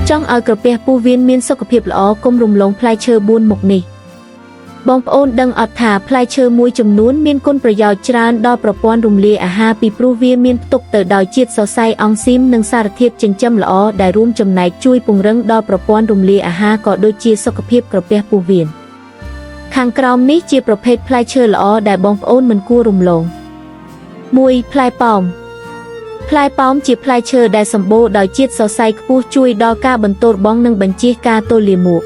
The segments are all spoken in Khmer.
ចង់ឲ្យក្រពះពោះវៀនមានសុខភាពល្អកុំរំលងផ្លែឈើ4មុខនេះបងប្អូនដឹងអត់ថាផ្លែឈើមួយចំនួនមានគុណប្រយោជន៍ច្រើនដល់ប្រព័ន្ធរំលាយអាហារពីព្រោះវាមានផ្ទុកទៅដោយជាតិសរសៃអង់ស៊ីមនិងសារធាតុចិញ្ចឹមល្អដែលរួមចំណែកជួយពង្រឹងដល់ប្រព័ន្ធរំលាយអាហារក៏ដូចជាសុខភាពក្រពះពោះវៀនខាងក្រោមនេះជាប្រភេទផ្លែឈើល្អដែលបងប្អូនមិនគួររំលង1ផ្លែប៉ោមផ្លែប៉ោមជាផ្លែឈើដែលសម្បូរដោយជាតិសរសៃខ្ពស់ជួយដល់ការបន្ទោរបង់និងបញ្ជៀសការទល់លាមក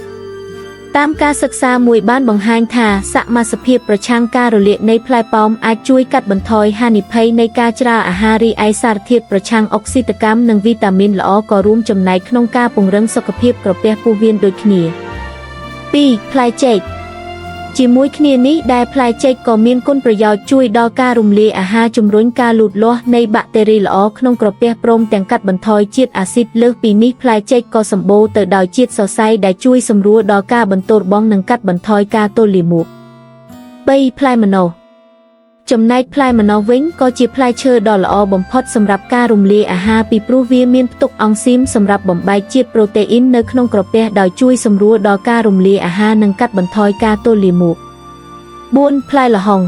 តាមការសិក្សាមួយបានបង្ហាញថាសមាសភាពប្រឆាំងការរលាកនៃផ្លែប៉ោមអាចជួយកាត់បន្ថយហានិភ័យនៃការច្រាលអាហាររីឯសារធាតុប្រឆាំងអុកស៊ីតកម្មនិងវីតាមីនល្អក៏រួមចំណែកក្នុងការពង្រឹងសុខភាពក្រពះពោះវៀនដូចគ្នា2ផ្លែចេកជាមួយគ្នានេះដែលផ្លែចេកក៏មានគុណប្រយោជន៍ជួយដល់ការរំលាយអាហារជំរុញការលូតលាស់នៃបាក់តេរីល្អក្នុងក្រពះព្រមទាំងកាត់បន្ថយជាតិអាស៊ីតលើសពីនេះផ្លែចេកក៏សម្បូរទៅដោយជាតិសរសៃដែលជួយសម្រួលដល់ការបន្ទោរបង់និងកាត់បន្ថយការទល់លាមក3ផ្លែម្នាស់ចំណែកផ្លែម្នាស់វិញក៏ជាផ្លែឈើដ៏ល្អបំផុតសម្រាប់ការរំលាយអាហារពីព្រោះវាមានផ្ទុកអង់ស៊ីមសម្រាប់បំបែកជាតិប្រូតេអ៊ីននៅក្នុងក្រពះដោយជួយសម្រួលដល់ការរំលាយអាហារនិងកាត់បន្ថយការទល់លាមក4ផ្លែល្ហុង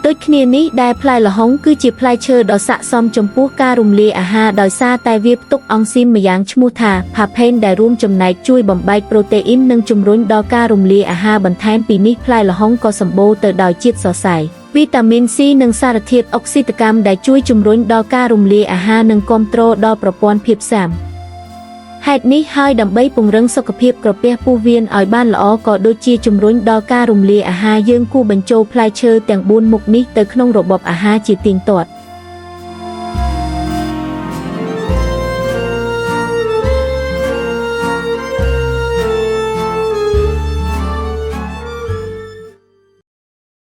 ដូចគ្នានេះដែលផ្លែល្ហុងគឺជាផ្លែឈើដ៏ស័ក្តិសមចំពោះការរំលាយអាហារដោយសារតែវាផ្ទុកអង់ស៊ីមម្យ៉ាងឈ្មោះថាផាផេនដែលរួមចំណែកជួយបំបែកប្រូតេអ៊ីននិងជំរុញដល់ការរំលាយអាហារបន្ថែមពីនេះផ្លែល្ហុងក៏សម្បូរទៅដោយជាតិសរសៃវីតាមីន C និងសារធាតុអុកស៊ីតកម្មដែលជួយជំរុញដល់ការរំលាយអាហារនិងគាំទ្រដល់ប្រព័ន្ធភាពស៊ាំហេតុនេះហើយដើម្បីពង្រឹងសុខភាពក្រពះពោះវៀនឲ្យបានល្អក៏ដូចជាជំរុញដល់ការរំលាយអាហារយើងគួរបញ្ចូលផ្លែឈើទាំង4មុខនេះទៅក្នុងរបបអាហារជាទៀងទាត់។